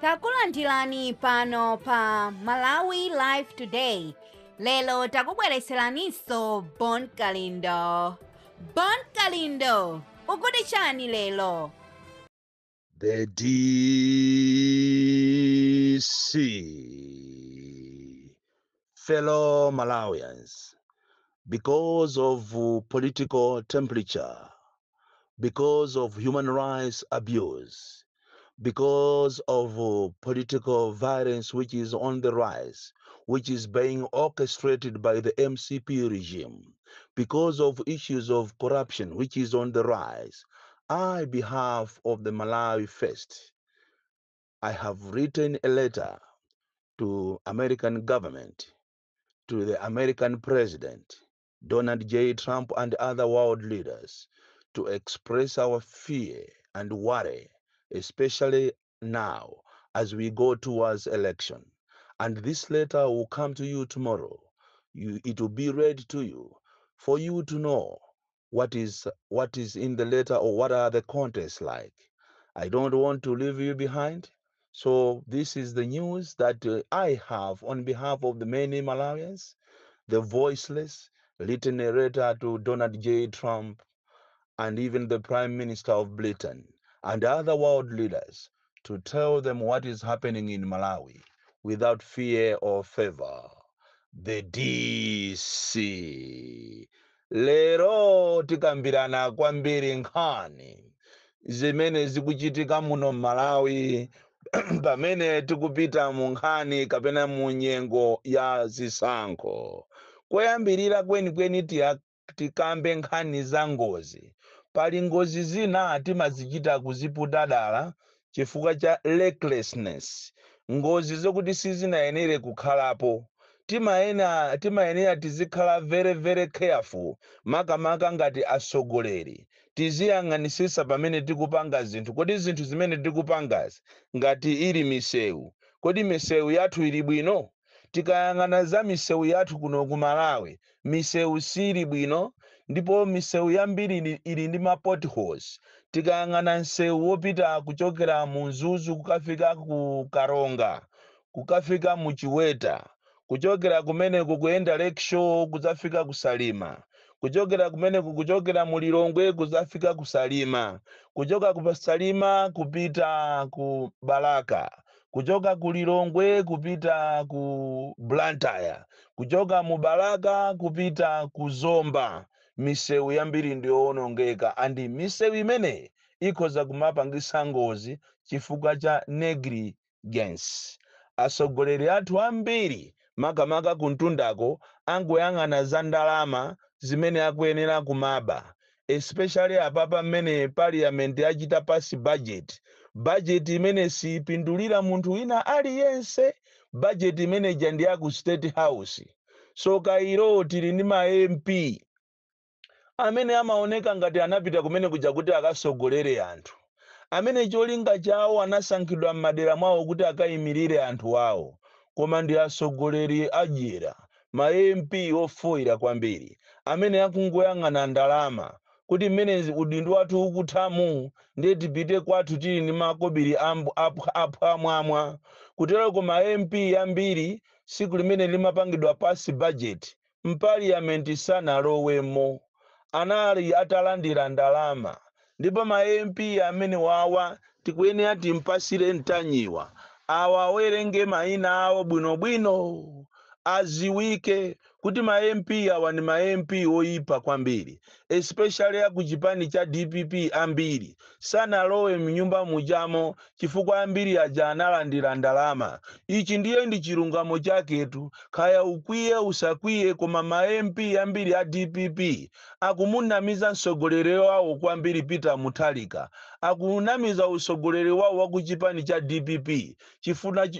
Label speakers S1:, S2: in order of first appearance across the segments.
S1: Takulandirani pano pa Malawi Live Today. Lero takubwereseraninso Bon Kalindo. Bon Kalindo, ukuti chani lero?
S2: The DC. Fellow Malawians, because of political temperature, because of human rights abuse, because of political violence which is on the rise, which is being orchestrated by the MCP regime, because of issues of corruption which is on the rise, I, behalf of the Malawi First, I have written a letter to American government, to the American president, Donald J. Trump, and other world leaders to express our fear and worry, especially now as we go towards election. And this letter will come to you tomorrow. It will be read to you for you to know what is in the letter or what are the contents like. I don't want to leave you behind. So this is the news that I have on behalf of the many Malawians, the voiceless, written a letter to Donald J. Trump and even the Prime Minister of Britain and other world leaders to tell them what is happening in Malawi without fear or favor. The DC. Lero tikambirana kwambiri nkhani zimene zikuchitika muno Malawi pamene tikupita mu nkhani kapena mu nyengo ya zisankho. Koyambirira kwenikweni tikambe nkhani za ngozi. Pali ngozi zina timazichita kuziputa dala chifukwa cha recklessness, ngozi zokuti sizinayenere kukhalapo. Timayenera tizikhala very very careful, makamaka ngati atsogoleri. Tiziyang'anisisa pamene tikupanga zinthu. Kodi zinthu zimene tikupangazi, ngati ili misewu, kodi misewu yathu ili bwino? Tikayang'ana za misewu yathu kuno ku Malawi, misewu sili bwino, ndipo misewu yambiri ili ndi ma potholes. Tikayang'ana msewu wopita kuchokera mu Mzuzu kukafika ku Karonga, kukafika mu Chiweta, kuchokera kumeneko kuyenda Lakeshore kudzafika ku Salima, kuchokera kumeneko, kuchokera mu Lilongwe kudzafika ku Salima, kuchoka ku Salima kupita ku Balaka, kuchoka ku Lilongwe kupita ku Blantyre, kuchoka mu Balaka kupita ku Zomba, misewu yambiri ndiyowonongeka, and misewu imeneyi ikhoza kumapangisa ngozi chifukwa cha negligence. Atsogoleri athu ambiri, makamaka kuntundako, angoyang'ana za ndalama zimene akuyenera kumaba, especially apapa mmene parliament yachita pass budget, budget imene sipindulira munthu wina aliyense. Budget imene ija ndi ya ku State House. So kairo tili ndi ma MP amene amaoneka ngati anapita kumene kuja kuti akasogolere anthu, amene cholinga chawo anasankhidwa m'madera mwawo kuti akayimirire anthu awo, koma ndi atsogoleri adyera, ma MP ofoira kwambiri amene akungoyang'ana ndalama, kuti mmene udindo wathu ukuthamu ndiye tipite kwathu tili ndi makobiri aphwamwamwa. Kutereko ma MP ambiri siku limene limapangidwa pass budget mpaliyamenti sanalowemo, anali atalandira ndalama. Ndipo ma MP amene wawa tikuyenera timpasire Mtanyiwa awa awerenge mayina awo bwinobwino, aziwike kuti ma MP awa ndi ma MP oyipa kwambiri, especially aku chipani cha DPP. Ambiri sanalowe mnyumba mujamo chifukwa ambiri aja analandira ndalama. Ichi ndiye ndi chilungamo chaketu, kaya ukwiye usakwiye, koma ma MP ambiri a DPP akumunamiza mtsogoleri wawo kwambiri, Peter Mutharika, akunamiza utsogoleri wawo wa ku chipani cha DPP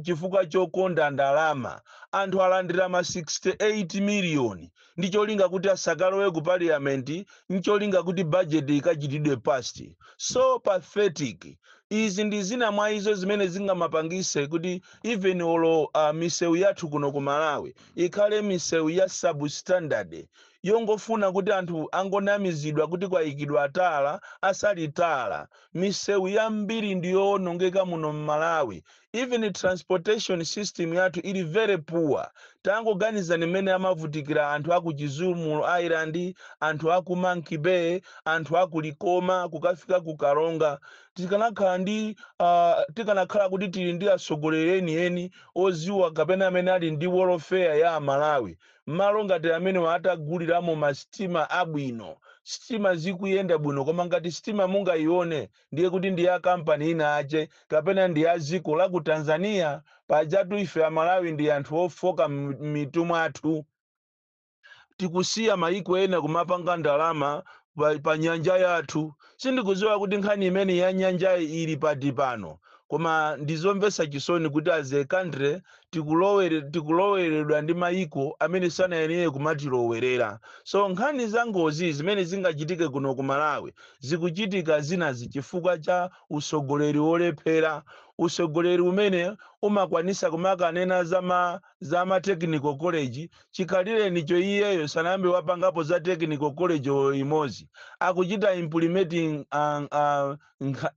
S2: chifukwa chokonda ndalama. Anthu alandira ma 68 miliyoni ndi cholinga kuti asakalowe ku parliament, ncholinga kuti budget ikachitidwe pass. So pathetic. Izi ndi zina mwa izo zimene zingamapangise kuti even olo misewu yathu kuno ku Malawi ikhale misewu ya substandard. Yongofuna kuti anthu angonamizidwa kuti kwayikidwa tala asali tala. Misewu yambiri ndiyowonongeka muno mMalawi. Even transportation system yathu ili very poor. Tangoganizani mmene amavutikira anthu aku Chizumulu Island, anthu aku Monkey Bay, anthu aku Likoma kukafika ku Karonga. Tikanakhala kuti tili ndi atsogoleri enieni oziwa kapena amene ali ndi welfare ya Amalawi, malo ngati amene ataguliramo masitima abwino, sitima zikuyenda bwino. Koma ngati sitima mungayione, ndiye kuti ndi ya kampani ina ache kapena ndi ya dziko la ku Tanzania. Pajatu ife Amalawi ndi anthu ofoka m'mitu mwathu. Tikusiya mayiko ena kumapanga ndalama pa nyanja yathu. Sindikudziwa kuti nkhani imene ya nyanjayi ili pati pano, koma ndizomvetsa chisoni kuti as a country tikuloweredwa ndi mayiko amene sanayenere kumatilowerera. So nkhani za ngozi zimene zingachitike kuno ku Malawi zikuchitika zinazi chifukwa cha usogoleri wolephera, usogoleri umene umakwanisa kumakanena za ma technical college. Chikhalirenicho iyeyo sanayambe wapangapo za technical college imodzi. Akuchita implementing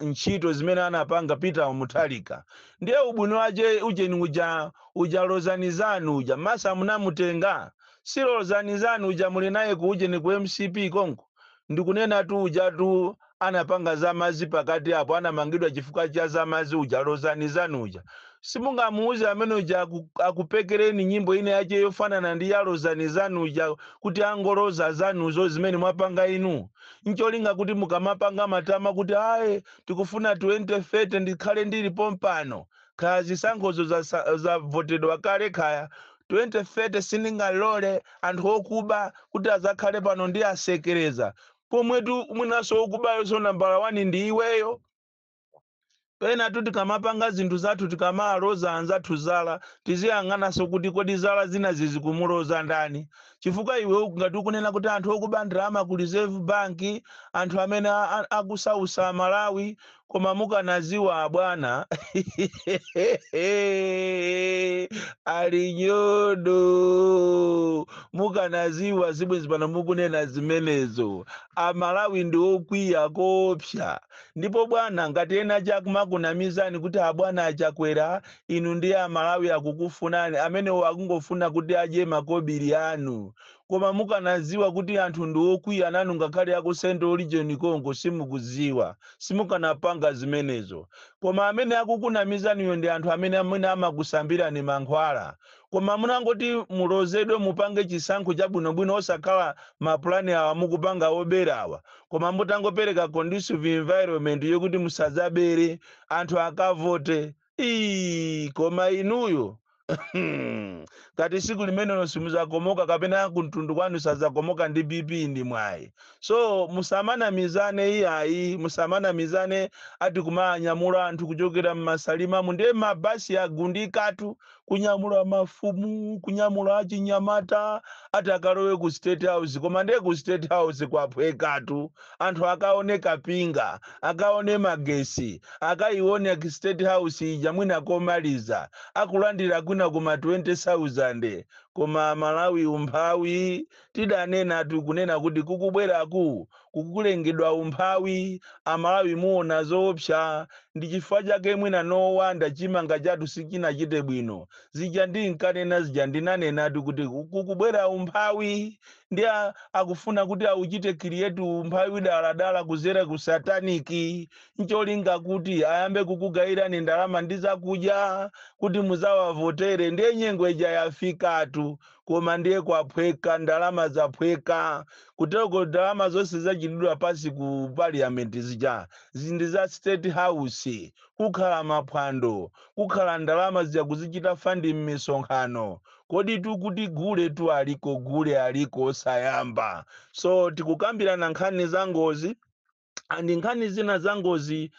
S2: ntchito zimene anapanga Peter Mutharika. Ndiye ubwino wache ucheni uja, uja lozani zanu uja masa munamutenga, si lozani zanu uja muli naye ku ujeni ku MCP konko. Ndikunena tu uja tu anapanga zamazi pakati apo, anamangidwa chifukwa cha zamazi uja, lozani zanu uja. Simungamuuze amene uja akupekereni nyimbo ine yache yofanana ndi ya lozani zanu uja, kuti angoloza zanuzo zimene mwapanga inu, ncholinga kuti mukamapanga matama kuti aye, tikufuna 2030 ndikhale ndilipo mpano, kaya zisankhozo zavotedwa kale, kaya 2030 sindingalole anthu okuba kuti azakhale pano ndi asekereza, pomwetu mwinaso okubayo so nambala 1 ndi iweyo. Pena tu tikamapanga zinthu zathu, tikamaloza anzathu zala, tiziyang'ananso kuti kodi zala zina zizikumuloza ndani? Chifukwa iwe ngati ukunena kuti anthu okuba ndalama ku Reserve Bank, anthu amene akusausa Malawi, koma mukanaziwa bwana ali nyodo, mukanaziwa zibwenzi pano mukunena zimenezo. Amalawi ndi okwiya koopsa. Ndipo bwana, ngati ena chakumakunamizani kuti abwana aChakwera, inu ndi Amalawi akukufunani, amenewo akungofuna kuti adye makobiri anu. Koma mukanaziwa kuti anthu ndi okwiya nanu, ngakhale aku Central Region konko simukuziwa, simukanapanga zimenezo. Koma amene akukunamizaniyo ndi anthu amene amakusambirani mankhwala. Koma munangoti mulozedwe, mupange chisankho chabwinobwino, osakhala mapulani awa mukupanga oberawa, koma mutangopereka conducive environment yokuti musadzabere, anthu akavote. Ii, koma inuyo ngati siku limenelo simuzakomoka kapena kumtundu kwanu sazakomoka ndi BP ndi mwayi. So musamanamizane iyayi, musamanamizane ati kumanyamula anthu kuchokera mmasalimamu. Ndiye mabasi agundikatu kunyamula mafumu, kunyamula achinyamata ati akalowe ku State House. Koma ndiye ku State House kwaphwekatu. Anthu akaone kapinga, akaone magesi, akaione ku State House ija mwina komaliza akulandira kwina kuma 20,000. Koma Malawi umphawi, tidanena tikunena kuti kukubweraku kukulengedwa umphawi. Amalawi muona zoopsa. Ndi chifukwa chake mwina nowanda chimanga chathu sichinachite bwino. Zija ndinkanena zija, ndinanenatu kuti kukubwera umphawi, ndi akufuna kuti auchite create umphawi daladala kuzera ku satanic, ncholinga kuti ayambe kukugayirani ndalama ndi zakudya kuti muzawavotere. Ndiye nyengo ija yafikatu, koma ndiye kwaphweka, ndalama zaphweka kuteko. Ndalama zonse zachitidwa pasi ku parliament zija zindi za State House. Kukhala maphwando, kukhala ndalama zija kuzichita fund m'misonkhano. Kodi tukuti gule tu aliko, gule aliko osayamba. So tikukambirana nkhani za ngozi and nkhani zina za ngozi.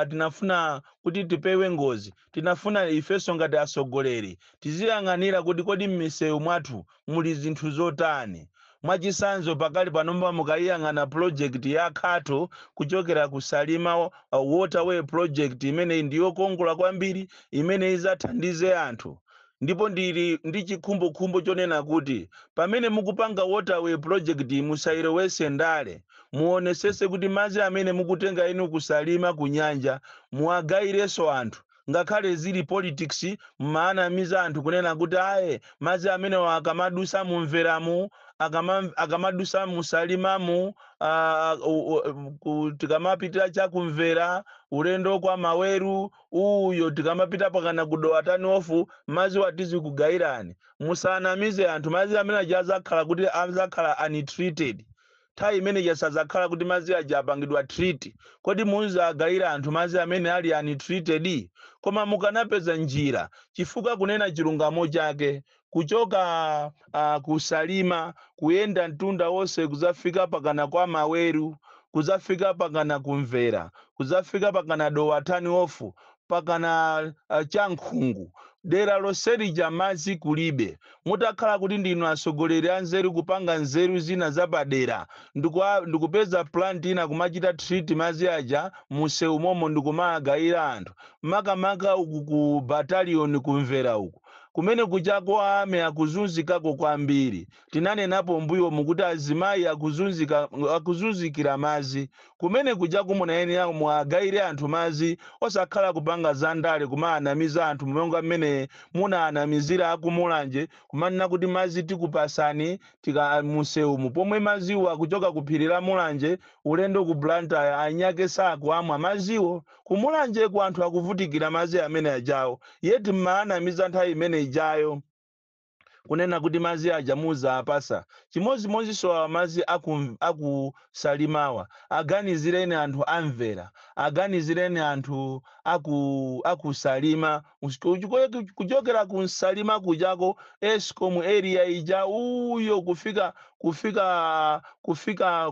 S2: Tinafuna kuti tipewe ngozi. Tinafuna ifenso ngati atsogoleri tiziyang'anira kuti kodi m'misewu mwathu muli zinthu zotani. Mwachisanzo, pakali panomba mukayiyang'ana project ya Khato kuchokera ku Salima, waterway project imene ndiyokongola kwambiri, imene izathandize anthu. Ndipo ndili ndi chikhumbokhumbo chonena kuti pamene mukupanga waterway project, musayilowese ndale. Muonesese kuti madzi amene mukutenga inu kuSalima ku nyanja muwagayirenso anthu. Ngakhale zili politics, mmaanamiza anthu kunena kuti aye, madzi amenewa akamadusa mumveramu, akamadusa muSalimamu, tikamapitira chakumvera, ulendo kwa Maweru uyo, tikamapita pakana kuDowa turn off, madzi watizi kugayirani. Musanamize anthu. Madzi amene aja azakhala kuti azakhala untreated. Nthawi imene sazakhala kuti madzi aja apangidwa treat. Kodi muzagayira anthu madzi amene ali untreated? Koma mukanapeza njira, chifukwa kunena chilungamo chake, kuchoka kuSalima kuyenda mtunda wonse kuzafika pakana kwa Maweru, kuzafika pakana kumvera, kuzafika pakana Dowa turn off, pakana Chankhungu, dera lonselija madzi kulibe. Mutakhala kuti ndinu atsogoleri anzeru, kupanga nzeru zina zapadera, ndikupeza plant ina kumachita treat madzi aja munsewu momo ndikumagayira anthu, makamaka uku ku Battalion, kumvera uku kumene kuchako ame akuzunzikako kwambiri. Tinanenapo mbuyo mukuti azimayi akuzunzika, akuzunzikira madzi kumene kuchako. Munayenera muagayire anthu madzi, osakhala kupanga zandale kumaanamiza anthu monga mmene munaanamizira akuMulanje, kumanena kuti madzi tikupasani tika musewumu, pomwe madziwo akuchoka ku phiri la Mulanje ulendo ku Blantyre. Anyake sakuamwa madziwo kuMulanjeko, anthu akuvutikira madzi amene ajawo, yeti mmaanamiza nthawi imene ijayo kunena kuti madzi aja muzapasa. Chimodzimodzinso awa madzi akuSalimawa, aganizireni anthu amvera, aganizireni anthu akuSalima. Kuchokera ku Nsalima kujako, Escom area ija uyo, kufika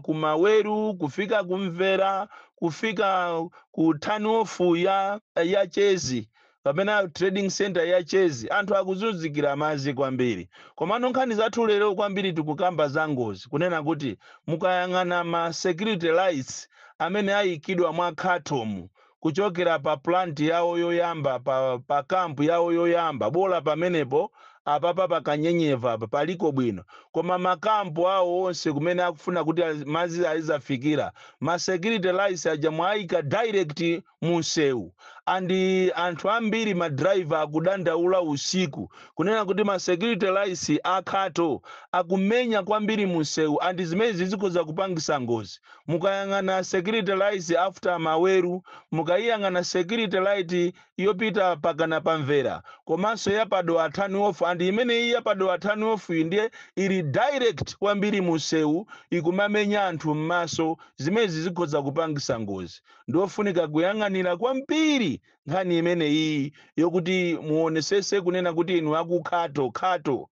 S2: kuMaweru, kufika kumvera, kufika ku turn off ya Chezi kapena trading center ya Chezi, anthu akuzunzikira madzi kwambiri. Komano nkhani zathu lero kwambiri tikukamba za ngozi, kunena kuti mukayang'ana ma security lights amene ayikidwa mwa Khatomu kuchokera pa plant yawo yoyamba, pa camp yawo yoyamba, bola pamenepo apapa pakanyenyeva apa paliko bwino, koma makampu awo onse kumene akufuna kuti madzi azizafikira, ma security lights aja mwayika direct munsewu, and anthu ambiri, ma driver, akudandaula usiku kunena kuti ma security lights akhato akumenya kwambiri munsewu, and zimene zizikhoza kupangisa ngozi. Mukayang'ana security lights after Maweru, mukayiyang'ana security light yopita pakana pamvera, komanso yapaDowa turn off, and imene iyi yapaDowa turn off iyi ndiye ili direct kwambiri munsewu, ikumamenya anthu m'maso. Zimene zikhoza kupangisa ngozi. Ndiofunika kuyang'anira kwambiri nkhani imene iyi yokuti muonesese kunena kuti inu akukhato khato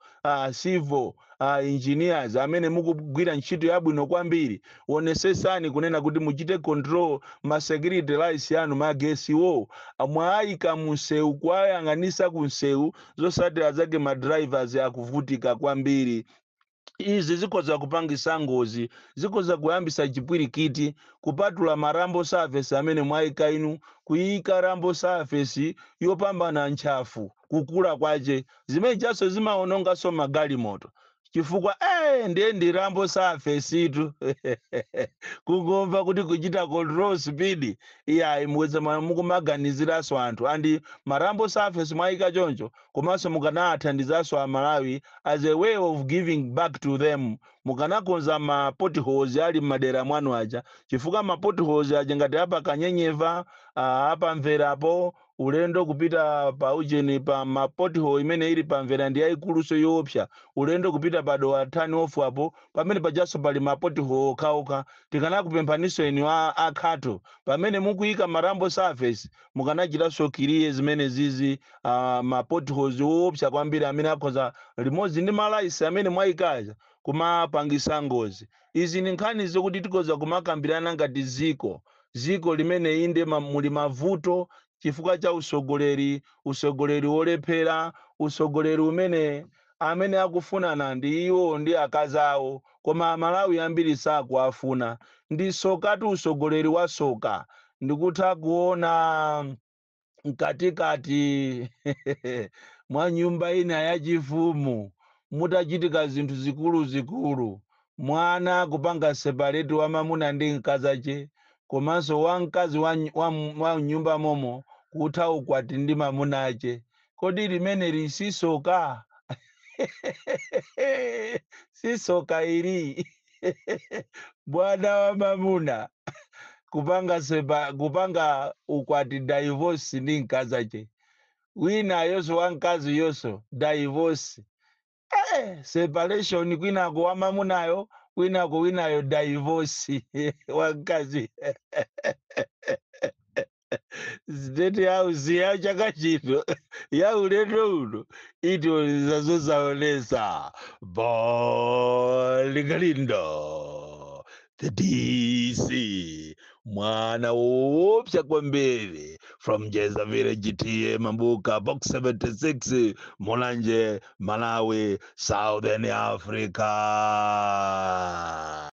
S2: civil engineers amene mukugwira ntchito yabwino kwambiri, onesesani kunena kuti muchite control ma security lights yanu. Magesiwo mwayika munsewu, kuwayang'anisa kunsewu, zosatira zake ma drivers akuvutika kwambiri. Izi zikhoza kupangisa ngozi, zikhoza kuyambisa chipwirikiti. Kupatula ma rumble surface amene mwayika inu, kuyika rumble surface yopambana ntchafu kukula kwace, zimene chaso zimaononganso magalimoto, chifukwa ndiye ndi rumble surface itu, kungomva kuti kuchita control speed, iyayi, muweze mukumaganiziranso anthu. And ma rumble surface mwayika choncho, komanso mukanathandizanso Amalawi as a way of giving back to them, mukanakonza ma potholes ali m'madera mwanu aja, chifukwa ma potholes aja ngati apa Kanyenyeva, apa Mverapo, ulendo kupita pa ujeni, pa ma pothole imene ili pamvera ndi yayikuluso yoopsa, ulendo kupita pa Dowa turn off apo, pamene pajanso pali ma pothole okhaokha. Tikanakupemphaninso inu akhato, pamene mukuyika ma rumble surface, mukanachitanso clear zimene zizi, ma potholes woopsa kwambiri amene akhoza limodzi ndi ma lights amene mwayikaja kumapangisa ngozi. Izi ni nkhani zokuti tikhoza kumakambirana ngati ziko, ziko limene inde muli mavuto chifukwa cha usogoleri, usogoleri wolephera, usogoleri umene amene akufunana ndi iwo ndi akazi awo, koma Amalawi ambiri sakuafuna. Ndi sokatu, usogoleri wa soka. Ndikutha kuona Mkatikati mwa nyumba ina yachifumu mutachitika zinthu zikuluzikulu, mwana kupanga separate wamamuna ndi mkazache, komanso wamkazi wa nyumba momo kutha ukwati ndi mamuna ache. Kodi limene sisoka? Sisoka ili. Bwana wa mamuna kupanga ukwati, divorce ndi mkazache, wina yonso wamkazi yonso divorce, separation kwinako wamamunayo, kwinako winayo divorce wamkazi. State House ya chaka chino, ya ulendo uno, itioniza zosaonesa. Bon Kalindo, the DC, mwana woopsa kwambiri from Jeza Village, T/A Mabuka, Box 76, Mulanje, Malawi, Southern Africa.